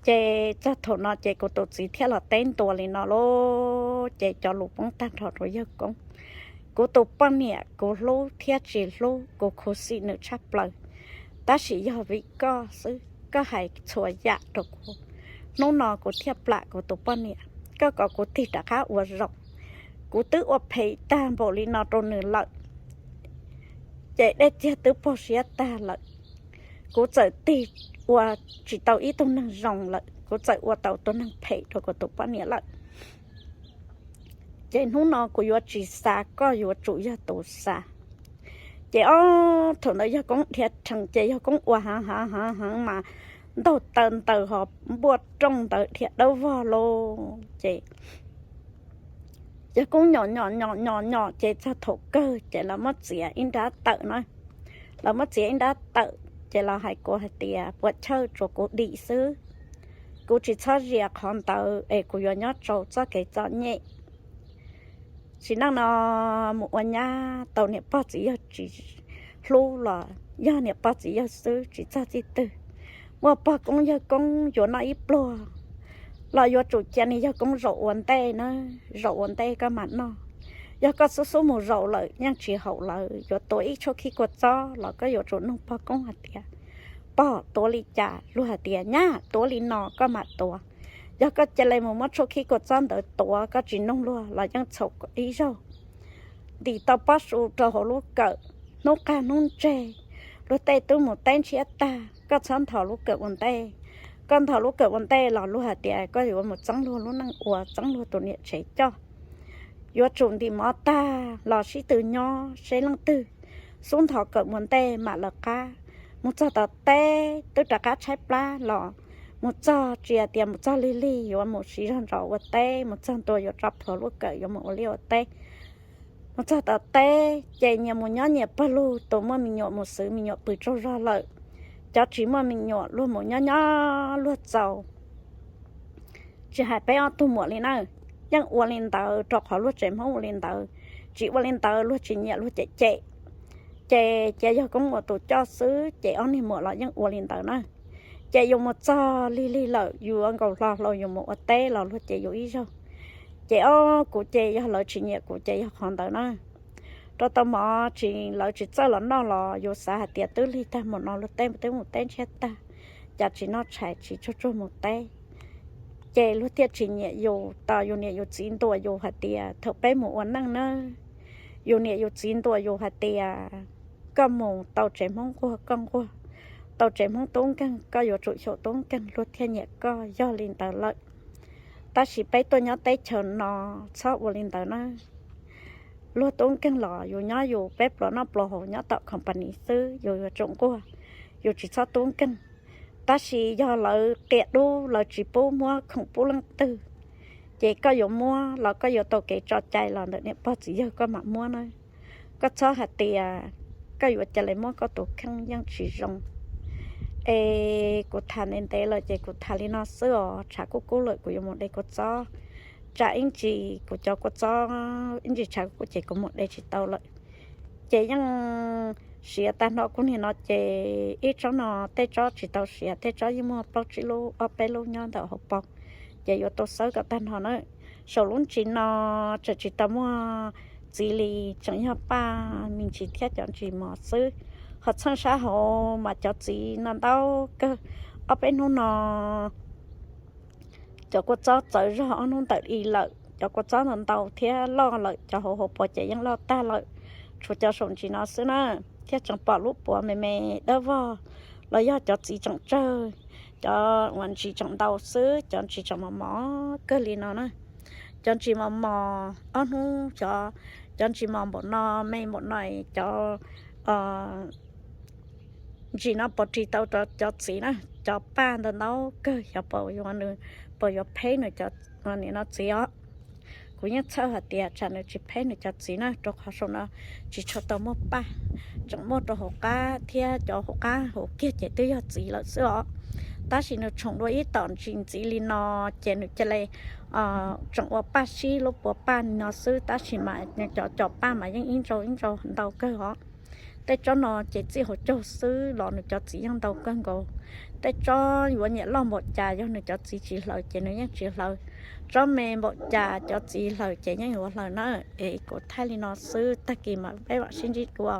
Ces txog thaum no ces kuv tus txiv thiaj los teb ntua li no lauj, ces cov lus poob tag nrho rau yawg koob. Kuv tus poj niam kuv hlub thiab tsis hlub, kuv khuv xim nws tshaj plaws, tab sis yog vim koj xwb, koj hais txhua yam rau kuv, hnub no kuv thiaj plam kuv tus poj niam. Koj kom kuv tig rov qab ua zaum, kuv twb ua phem tag npaum li no rau nws lawm, ces dej txiag twb pog siab tag lawm. Kuv txawm tig ua tsis tau ib tug neeg zoo lawm, kuv txawm ua tau tus neeg phem rau kuv tus poj niam lawm. Ces hnub no kuv yuav tsis xav, koj yuav tsum yog tus xav. Ces ob thaum ntawd yawg koob dhia rhees, ces yawg koob ua hav hav hav hav mas ntaug taw ntaws ho npuaj rooj ntawd dhia dawb vog lauj. Ces yawg koob nyom nyom nyom nyom nyom ces txog thaum kawg ces lawv muab txiav ib nrab tawm na. Lawv muab txiav ib nrab tawm ces lawv hais kuv hais tias puas chawj tsuas kuv dim xwb, kuv tsis txhob zias qhov ntawd es kuv yuav nyob tsau txoj kev txom nyem. Sim neej no mus ua nyab tau niam pog txiv yawg tsis hlub los yog niam pog txiv yawg xwb tsis txog txij twg. Muaj pog koob yawg koob yuav noj ib pluag los yuav tsum cia niag yawg koob zaum ua ntej na, zaum ua ntej koj mam noj. Yog koj xub xub mus zaum lawm yeej tsis haum lawv, yuav tuav ib tshuab khib kua txob los koj yuav tsum nug pog koob hais tias, pog, tuav li cas? Luag hais tias, nyab, tuav li no koj mam tuav. Yog koj cia li mus muab tshuab khib kua txob ntawd tuav koj tsis nug luag los yeej txhaum ib zaug. Ntim tau pob su rau hauv lub kawm, hnub qag hnub ntseg luag tej tub mus teb ntshiab tag, koj txhob nthos lub kawm ua ntej. Koj nthos lub kawm ua ntej los luag hais tias koj yuav mus txeeb luag lub neej ua, txeeb luag tus niam tsev coj. Yuav tsum ntim mov tag los sib tw nyob seb leej twg xub nthos kawm ua ntej mam lawv qab. Mus txog tom teb twb rov qab tshaib plab los mus txog tsis hais tias mus txog lig lig yuav mus siv zog ntsos ua teb, mus txog ntua yuav tso plhuav lub kawm yuav mus ua liaj ua teb. Mus txog tom teb ces nyias mus nyob nyias pawg lug, tus muaj me nyuam mus xwv me nyuam pw tsaug zog lawm, cov tsis muaj me nyuam luag mus nyob nyob luag txaus. Tsis hais peb ob tug muam li na, yeej ua li ntawd rau qhov luag tsev Hmoob ua li ntawd. Tsis ua li ntawd luag tsis nyiam luag cem cem. Ces cia yawg koob ua tus coj xwb ces ob niag muam los yeej ua li ntawd na. Ces yus mus txog lig lig lawm yus yuav nkaus hlo hlau yus mus ua teb los luag cem yus ib zaug. Ces ob kuv ces yog lawv tsis nyiam kuv ces yog qhov ntawd na. Rau tau mov tsis lawv tsis txawj los noj los yus xav hais tias twb lig tag mus no luag teb twb mus teb ntshiab tag, cas tsis noj tshais tsis tsuag tsuag mus teb. Ces luag thiaj tsis nyiam yus, tos yus niam yus txiv ntuas yus hais tias thaum peb mus ua neej na, yus niam yus txiv ntuas yus hais tias koj mus tau tsev Hmoob nquag koj nquag, tau tsev Hmoob tub nkeeg koj yuav tsum xyaum tub nkeeg luag thiaj nyiam koj, yog li ntawd lawm. Tab sis peb tuaj nyob teb chaws no txhob ua li ntawd na. Luag tub nkeeg los yus nyob yus peb pluas noj pluas haus nyob tom company xwb, yus yuav tsum nquag, yus tsis txhob tub nkeeg. Tab sis yog lawv qias dub lawv tsis pub muab khoom pub leej twg, ces koj yuav muab los koj yuav tau kev tso cai los ntawm niam pog txiv yawg koj mam muab na. Koj txhob hais tias koj yuav cia li muab koj tus kheej yeej tsis zoo. Es kuv tham ntev ntev lawm ces kuv tham li no xwb os, tshav kuj kub lawm kuv yuav mus de kua txob. Tsam ib ntsis kuv cov kua txob ib ntsis tshav kuj ces kuv mus de tsis tau lawm. Ces yeej siav tag nrho kuv niag no ces ib tsob no tej tsob tsis tau siav, tej tsob yeej muaj plaub tsib lub ob peb lub nyob ntawm hauv paus, ces yuav tau xawb kom tag nrho na. Saum lub ntsis no tseem tsis tau muaj txiv li, tseem yog paj me ntsis thiab cov ntsis mos xwb. Ho txheej sab hauv mas cov txiv no ntau kawg. Ob peb hnub no cov kua txob txawv zog ob hnub ntawm i lawm, cov kua txob ntau ntau thiab loj lawm, cov hauv hauv paus ces yeej loj tag lawm, tshuav cov saum ntsis no xwb na, thiab tseem pom lub puav me me dawb vog, los yog cov txiv tseem tsawg, cov uas ntsis tseem ntau xwb, cov ntsis tseem mos mos kawg li no na. Cov ntsis mos mos ob hnub, cov, cov ntsis mos npaum no, me npaum no, cov ntsis no puas ris tau cov txiv na, cov paj ntau ntau kawg xyov puas yuav, puas yuav pheb nws cov, nim no txiv os. Kuv yeej txhawj hais tias tsam nws tsis pheb nws cov txiv na, rau qhov saum no tsis tshua tau muaj paj, tseem muaj rau hauv qab thiab cov hauv qab hauv kiag ces twb yog txiv lawm xwb os. Tab sis nws tshoom dua ib tom ntsis ntxiv li no, ces nws cia li tseem ua paj sib lub puav paj no xwb, tab sis mas cov cov paj mas yeej ib ntsau ib ntsau ntau kawg os. Tej tsob no ces txij hauv caug xwb los nws cov txiv yeej ntau kawg nkaus. Tej tsob yuav nyiam loj npaum cas yog nws cov txiv tsis hlawv ces nws yeej tsis hlawv. Tsob me npaum cas cov txiv hlawv ces yeej yuav hlawv na. Es kuv thaij li no xwb, tag kis mas peb mam sib ntsib dua.